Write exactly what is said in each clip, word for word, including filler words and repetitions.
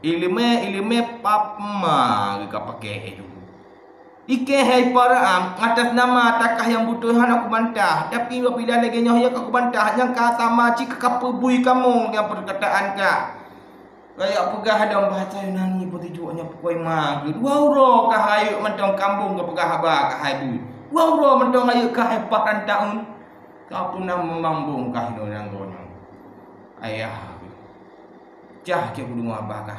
Iéleumé, iéleumé pap ma geuh ka paké hai tu. Ikée hai para am, atas nama takah nyang beutôi hana kubantah, tapi apabila lagée nyoe ya ka kubantah, nyang ka sama cit ka kapeubui kamoe nyang peukataan ka. Rayeuk peugah dalam bahasa Yunani peutujuh nyan pukoi ma geuh dua uroe ka rayeuk mantong kambong ka peugah haba ka hai bui. Dua uroe mantong rayeuk ka hai paran taun. Ka puna meumambong ka hinoe nanggroe nyoe. Ayah geuh. Cah cit kudeungoe haba ka.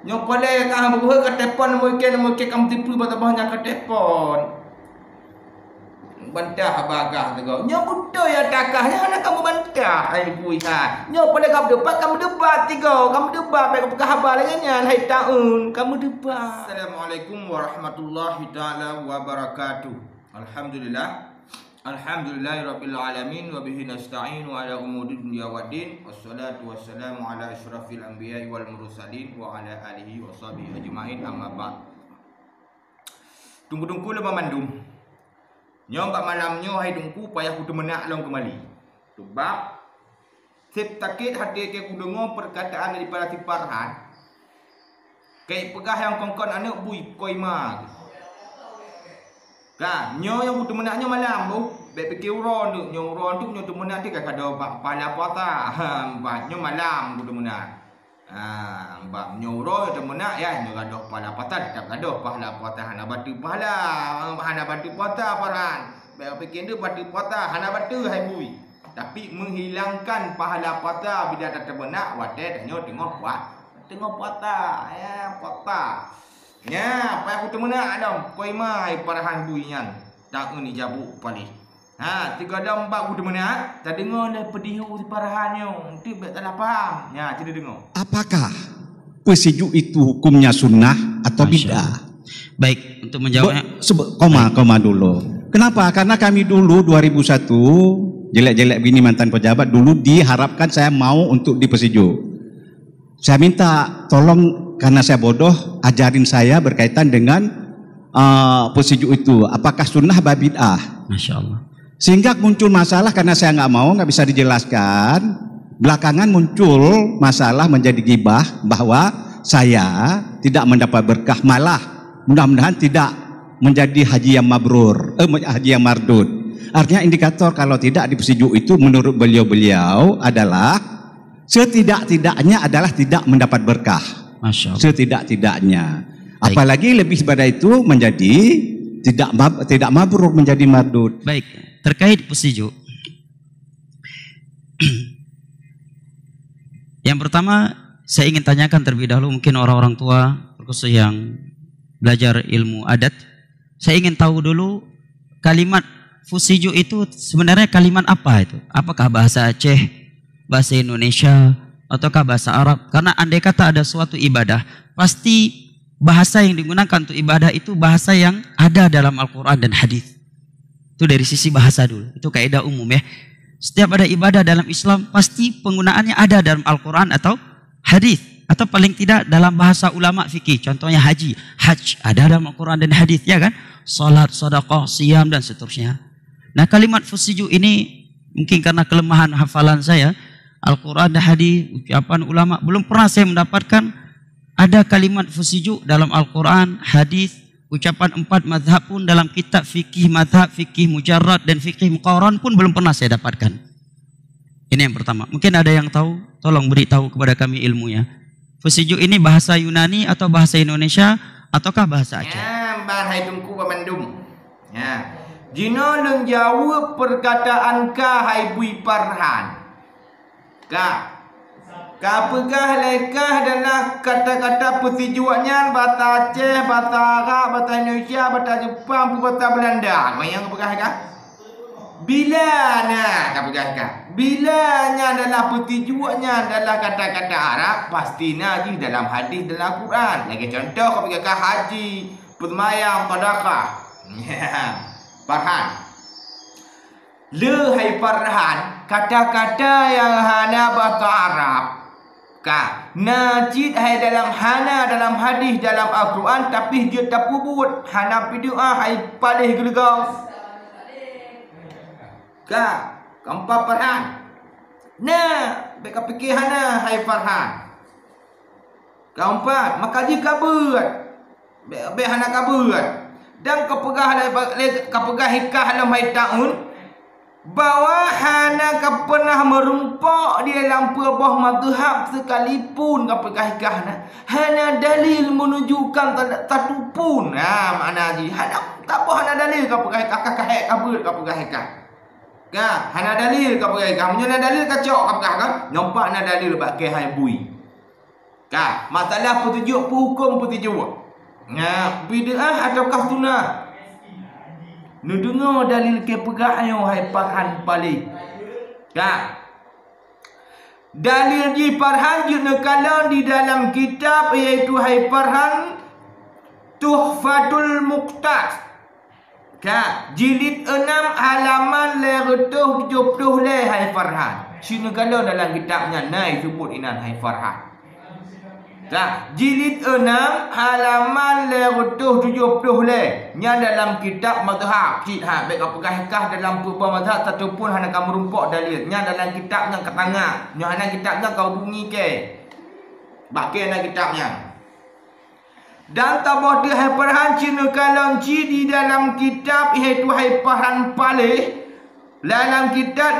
Nyoe palée ka beuhe ka telepon mungken mungken ka meutipeue bak saboh nyang ka telepon. Bantah haba ka sigoe. Nyoe beutôi ya takah nyan hana kamoe bantah, hai bui ha. Nyoe palée ka meudebat ka meudebat sigoe, ka meudebat bèk ka peugah haba lagée nyan hai taun ka meudebat. Assalamualaikum warahmatullahi taala wabarakatuh. Alhamdulillah. Alhamdulillahirabbil alamin wa bihi nasta'inu ala umuri dunya waddin. Wassalatu wassalamu ala asyrafil anbiya'i wal mursalin wa ala alihi wa sahbihi ajma'in, amma ba'd. Teungku-teungku lôn banmandum. Nyoe bak malam nyoe hai Teungku payah kuteumeunak lom keumali. Sabab seb sakét até kée kudeungoe peukataan daripada si Farhan. Kayée peugah nyang kon-kon aneuëk bui koi ma. Ka, nyoe nyang kuteumeunak nyoe malam boh. Bèk pike uroe teuk, nyoe uroe teuk nyoe teumeunak teuk ka gadôh pa-, pahala puasa. Ha, nyoe malam kuteumeunak. Ha, bak nyoe uroe teumeunak ya, nyoe gadôh pahala puasa, teutap gadôh pahala puasa, hana bateue pahala, hana bateue puasa Farhan. Bèk pike teuk bateue puasa, hana bateue hai bui. Tapi menghilangkan pahala puasa bila tateumeunak watée tanyoe teungoh pua-, teungoh puasa, ya, puasa. Nya, payah kuteumeunak lom, koi ma hai Farhan bui nyan. Taeun ijabu paléh. Ha, sigohlom bak kuteumeunak, tadeungoe lé peudeuh si Farhan nyoe, eunteuk bèk salah paham. Nya, cuba deungoe. Apakah peusijuek itu hukumnya sunnah atau Masya bid'ah? Allah. Baik, untuk menjawabnya. Bo-, sebe-, koma, Baik. koma dulu. Kenapa? Karena kami dulu dua ribu satu, jelek-jelek begini mantan pejabat, dulu diharapkan saya mau untuk dipeusijuek. Saya minta tolong, karena saya bodoh, ajarin saya berkaitan dengan, eh, peusijuek itu. Apakah sunnah atau bid'ah? Masya Allah. Sehingga muncul masalah karena saya nggak mau, nggak bisa dijelaskan. Belakangan muncul masalah menjadi gibah bahwa saya tidak mendapat berkah, malah mudah-mudahan tidak menjadi haji yang mabrur, eh, haji yang mardud. Artinya indikator kalau tidak dipeusijuek itu menurut beliau-beliau adalah setidak-tidaknya adalah tidak mendapat berkah. Masya Allah. Setidak-tidaknya. Baik. Apalagi lebih pada itu menjadi tidak mab-, tidak mabrur, menjadi mardud. Baik, terkait peusijuek. Yang pertama, saya ingin tanyakan terlebih dahulu mungkin orang-orang tua, khusus yang belajar ilmu adat. Saya ingin tahu dulu kalimat peusijuek itu sebenarnya kalimat apa itu? Apakah bahasa Aceh, bahasa Indonesia, ataukah bahasa Arab? Karena andai kata ada suatu ibadah, pasti bahasa yang digunakan untuk ibadah itu bahasa yang ada dalam Al-Quran dan hadis. Itu dari sisi bahasa dulu. Itu kaidah umum ya. Setiap ada ibadah dalam Islam, pasti penggunaannya ada dalam Al-Quran atau hadis. Atau paling tidak dalam bahasa ulama fikih. Contohnya haji. Haj ada dalam Al-Quran dan hadis, ya kan? Salat, sedekah, siam, dan seterusnya. Nah, kalimat peusijuek ini mungkin karena kelemahan hafalan saya, Al-Quran dan hadis, ucapan ulama, belum pernah saya mendapatkan ada kalimat peusijuek dalam Al-Quran, hadis, ucapan empat mazhab pun dalam kitab fikih mazhab, fikih mujarrad, dan fikih muqaran pun belum pernah saya dapatkan. Ini yang pertama. Mungkin ada yang tahu, tolong beri tahu kepada kami ilmunya. Peusijuek ini bahasa Yunani atau bahasa Indonesia ataukah bahasa Aceh? Nyan, ban hai Teungku banmandum. Nya. Jinoe lôn jaweueb peukataan ka hai bui Farhan. Ka. Ka peugah lé kah adalah kata-kata peusijuek nyan bahasa Aceh, bahasa Arab, bahasa Indonesia, bahasa Jepang, bahasa Belanda. Nyang peugah ka? Bila na, ka peugah ka. Bila nyan adalah peusijuek nyan adalah kata-kata Arab, pasti na jih dalam hadis, dalam Al-Quran. Lagée contoh, ka peugah ka haji, peuseumbayang, sedekah. Farhan. Le hai Farhan, kata-kata nyang hana bahasa Arab, ka, na cit hai dalam, hana dalam hadis, dalam Al-Quran, tapi jeuet tapeubuet, hana peudoa hai paléh geuleugong. Ka, keumpat Farhan. Na, bèk ka pike hana hai Farhan. Keempat, maka jih ka beuet. Bék, bék hana ka beuet. Dan ka peugah lé, lé, ka peugah hikah lam hai taun, bahwa hana ka peunah meurumpok di dalam peuet boh mazhab sekalipun, ka peugah hikah na. Hana dalil menunjukkan ta-, satu pun. Ha, makna jih. Hana, saboh hana dalil ka peugah hikah, ka, ka hék, ka beuet ka peugah hikah. Ka, hana dalil ka peugah hikah. Meunyoe na dalil ka cok ka peugah kan? Nampak na dalil bak keuhai bui. Ka, masalah peutujuh, peuhuköm peutujuh. Nya, bid'ah ataukah sunah? Neudeungoe dalil keu peugah nyoe hai Farhan paléh. Ka. Dalil jih Farhan jeuet neukalon di dalam kitab, yaitu hai Farhan Tuhfatul Muqtas. Ka, jilid enam halaman lhèe reutôh tujoh ploh lhèe hai Farhan. Ci neukalon dalam kitab nyan na iseubut inan hai Farhan. Ka, jilid enam halaman lhèe reutôh tujoh ploh lhèe. Nyan dalam kitab mazhab. Cit ha, bék ka peugah kah dalam peuet boh mazhab satu pun hana ka meurumpok dalil. Nyan dalam kitab nyan ka tangah. Nyoe hana kitab nyan ka hubungi kèe. Bak kèe na kitab nyan. Dan saboh teuk hai Farhan ci neukalon ci di dalam kitab, yaitu hai Farhan paléh, dalam kitab,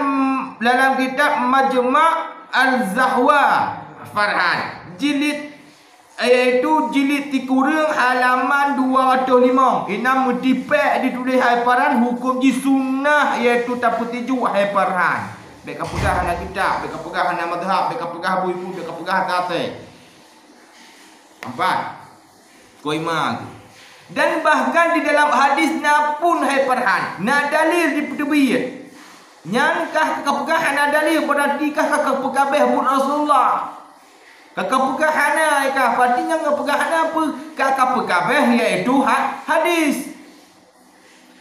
dalam kitab Majma' Az-Zahwa Farhan, jilid, yaitu jilid sikureueng halaman dua ratus lima. Inan meutipèk dituléh hai Farhan, huköm jih sunah, yaitu tapeutujuh hai Farhan. Bék ka peugah hana kitab, bék ka peugah hana mazhab, bék ka peugah bui-bui, bék ka peugah hana asai. Empat. Koima tu. Dan bahkan di dalam hadis na pun hai Farhan, na dalil dipeuteubiet. Nyan kah ka peugah hana dalil, berarti kah ka peugah bèh buet Rasulullah. Ka, ka peugah hana, kah berarti nyang ka peugah hana peue, ka, ka peugah bèh, yaitu ha-, hadis.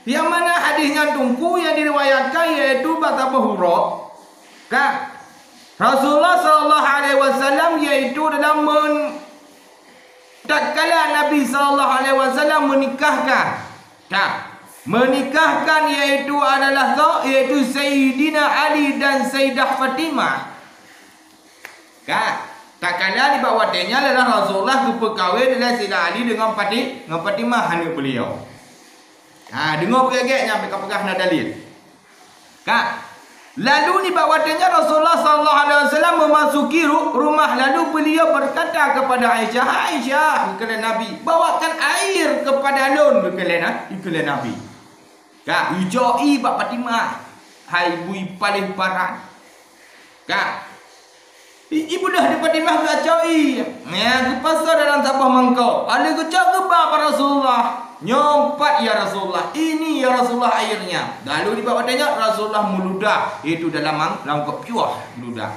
Nyang mana hadis nyan teungku nyang diriwayatkan, yaitu bak saboh uroe. Ka. Rasulullah sallallahu alaihi wasallam, yaitu dalam men-, tatkala Nabi sallallahu alaihi wasallam menikahkan. Ka. Menikahkan yaitu adalah so, yaitu Sayyidina Ali dan Sayyidah Fatimah. Ka, tatkala nibak watèe nyan lé Rasulullah geupeukawen lé Saidina Ali deungon Fati-, deungon Fatimah aneuk beuliau. Ha, deungoe peue gét nyan ka peugah na dalil. Ka, lalu nibak watèe nyan Rasulullah sallallahu alaihi wasallam memasuki ru-, rumah, lalu beliau berkata kepada Aisyah, "Aisyah," geukheun lé Nabi, "bawakan air kepada lôn," geukheun lé Na-, geukheun lé Nabi. Ka, geucok ié bak Fatimah, hai bui paléh Farhan. Ka, i-, ibunoe di Fatimah geucok ié. Nya, geupasoe dalam saboh mangkok. Lalu geucok geuba bak Rasulullah. "Nyoe pat, ya Rasulullah. Ini, ya Rasulullah, airnya." Lalu nibak watèe nyan Rasulullah meuludah, yaitu dalam mang-, mangkok piôh meuludah.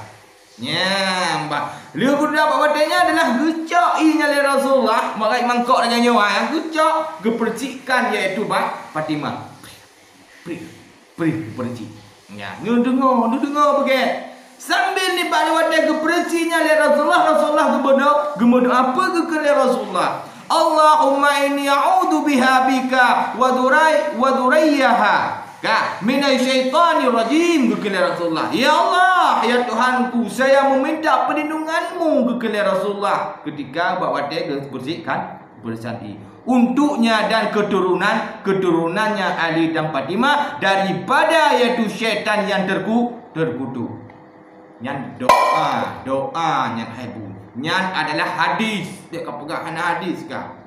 Nyan, bah. Lheueh geuduek bak watèe nyan adalah geucok ié nyan lé Rasulullah, makai mangkok lagèe nyoe, ha, geucok, geupeureusikan, yaitu bak Fatimah. Prih, prih, geupeureusi. Nyan, neudeungoe, neudeungoe beugèt. Sambil nibak watèe geupeureusi nyan lé Rasulullah, Rasulullah geumeudoa, geumeudoa apa geukheun lé Rasulullah? "Allahumma inni a'udzu biha bika wa durai-, wa duraiyaha." Ka, "Minasy syaithanir rajim," geukheun lé Rasulullah. "Ya Allah, ya Tuhanku, saya meminta perlindungan-Mu," geukheun lé Rasulullah ketika bak watèe geubeureusikan, beureusikan ié. "Untuknya dan keturunan, keturunannya Ali dan Fatimah daripada yaitu syaitan yang terku-, terkutuk." Nyan doa, doa nyan hai bu. Nyan adalah hadis. Bèk ka peugah hana hadis kah.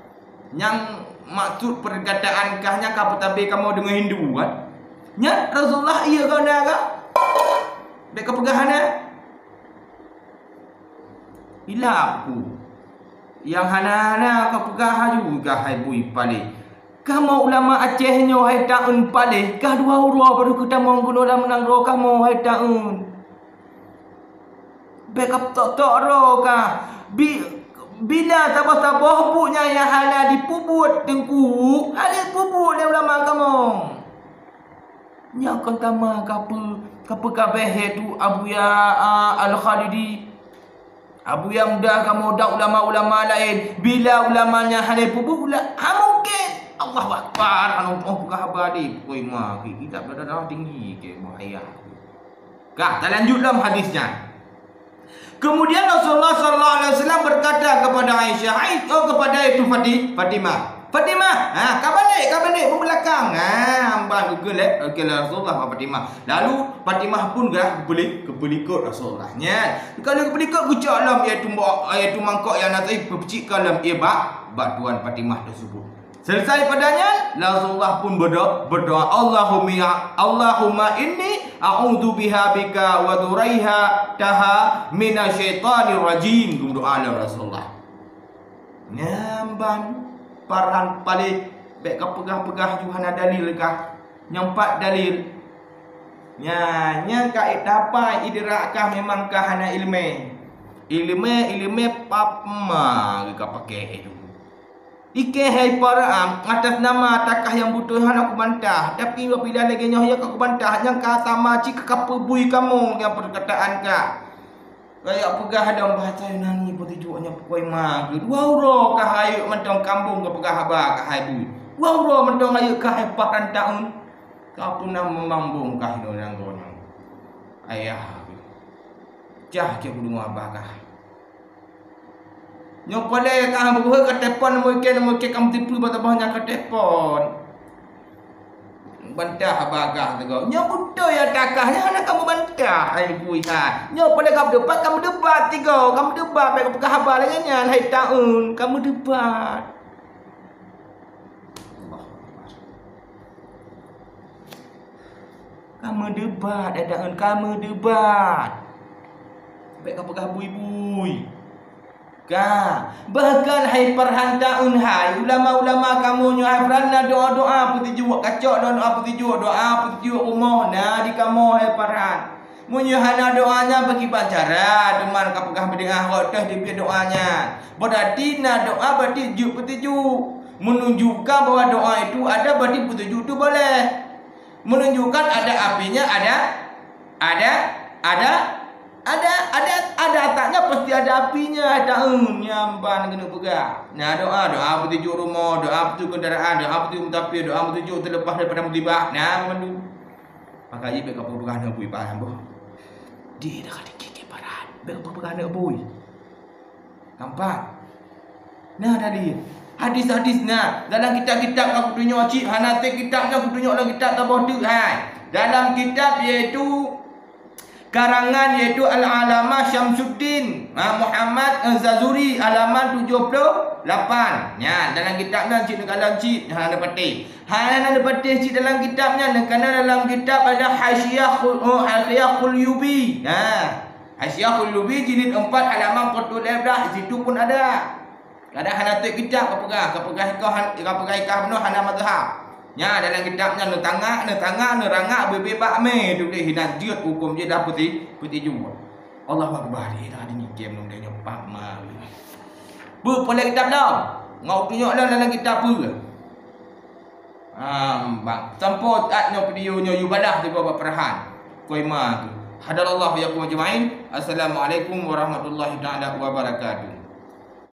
Nyang maksud perkataan kah nyan ka peutabé kamoe deungon Hindu kan? Nyan Rasulullah iya kah na kah? Bèk ka peugah hana. Ilap ku. Nyang hana-hana ka peugah haju kah hai bui paléh. Kamoe ulama Aceh nyoe hai taun paléh, kah dua uroe baru keutamong keunoe lam nanggroe kamoe hai taun. Bèk ka tok-tok droe kah. Bi-, bila saboh-saboh buet nyang hana jipeubuet teungku, hana jipeubuet lé ulama kamoe. Nyoe kon tamah ka peu-, ka peugabeh yaitu Abuya, a, Al-Khalidi. Abuya muda kamoe dan ulama-ulama laén. Bila ulama nyan hana jipeubuet, ula-, ha mungken. Allahu Akbar. Anu, oh, peugah haba deh. Pokok ma, kita berdarah tinggi ke bahaya. Ka, talanjut lom hadis nyan. Kemudian Rasulullah sallallahu alaihi wasallam berkata kepada Aisyah, hai, oh, kepada itu Fati-, Fatimah. Fatimah, ha, ka balek, ka balek, beubeulakang. Ha, amban geukheun lé, geukheun lé Rasulullah bak Fatimah. Lalu Fatimah pun gerak geupeulik-, geupeulikot Rasulullah. Nyan, ka lheueh geupeulikot geucok lom ié tumbok, ié tumangkok nyang na teuh, peucik ka lom ié bak, bak tuan Fatimah tersebut. Selesai pada nyan, Rasulullah pun berdo-, berdoa, "Allahumma ya, Allahumma inni a'udzu biha bika wa dzurriyyataha minasyaitonir rajim." Geumeudoa lom Rasulullah. Nyan ban paran paléh, bék kapeugah-peugah ju hana dalil kah. Nyang pat dalil. Nyan, nyan ka idapa idrak kah memang kah hana ileumé. Ileumé, ileumé pap ma ka pakai itu. Ikeu hai para am, atas nama takah nyang beutôi hana kubantah, tapi apabila lagée nyoe ya ka kubantah, nyang ka sama cit ka kapeubui kamoe ngon perkataan ka. Kaya peugah dalam bahasa Yunani, peuteujuek nyan pukoi ma geuh. Dua uroe ka hayeu mantong kambong ka peugah haba ka hai bui. Dua uroe mantong hayeu ka hai paran taun. Ka puna meumambong ka hinoe nyang gonyoe. Ayah geuh. Cah cek kudeungoe haba ka. Nyoe polé ka beuhe ka telepon mungken, mungken ka meutipeue bak saboh nyang ka telepon. Bantah haba gah teugok. Nyoe beutôi ya takah, nyan hana kamu bantah, hai bui ha. Nyoe polé ka meudebat, ka meudebat tigo, ka meudebat, bék peugah haba lagée nyan, hai taun, ka meudebat. Allahu Akbar. Ka meudebat, hai taun, ka meudebat. Bék ka peugah bui-bui. Ka, bahkan hai Farhan taun hai, ulama-ulama kamoe nyoe hai Farhan na doa-doa peuteujuek, kacok doa-doa peuteujuek, doa peuteujuek rumoh na di kamoe hai Farhan. Meunyoe hana doa nyan bagi bancara, teuma ka peugah bid'ah rot teuh dibiet doa nyan. Berarti na doa berarti jeuet peuteujuek. Menunjukkan bahwa doa itu ada berarti peuteujuek tu boleh. Menunjukkan ada apinya, ada, ada, ada, ada, ada, ada atasnya pasti ada apinya. Taun nyang ban keuneuk peugah. Nah, doa, doa peuteujuek rumoh, doa peuteujuek kendaraan, doa peuteujuek musafir, doa peuteujuek terlepas daripada musibah. Nah, mandum. Maka ié bék kapeugah hana bui paham boh. Di dah ka dikiki parat. Bék kapeugah hana bui. Nampak? Nah, dalil. Hadis-hadis na dalam kitab-kitab ka kutunyok cit, hana teuh kitab nyan kutunyok lam kitab saboh teuk hai. Dalam kitab iaitu karangan iaitu Al-Allamah Syamsuddin, ha, Muhammad Az-Zazuri, halaman tujuh puluh lapan. Nyan, dalam kitab nyan cit neukalon cit, hana neupatéh. Hana neupatéh cit dalam kitab nyan, neukalon dalam kitab ada Hasyiah Khul-, oh, Hasyiah Qulyubi. Ha. Hasyiah Qulyubi jilid empat halaman empat puluh lima, di situ pun ada. Kadang hana teuh kitab kapeugah, kapeugah ikah han-, kapeugah ikah bunoe hana mazhab. Nya dalam kitab nyan neutangak, neutangak, neurangak bibit bak mé tuléh inan jeuet huköm jih dah peuti-, peutijue. Allahu Akbar, ih dah dinikem lom deh nyoe pah ma. Beupeulée kitab lom. Ngau tunyok lom dalam kitab peue. Ambang. Sampoe taat nyoe video nyoe yue balah sigoe bak peurahan. Koi ma keuh. Hadanallahu wa iyyakum ajmain. Assalamualaikum warahmatullahi taala wabarakatuh.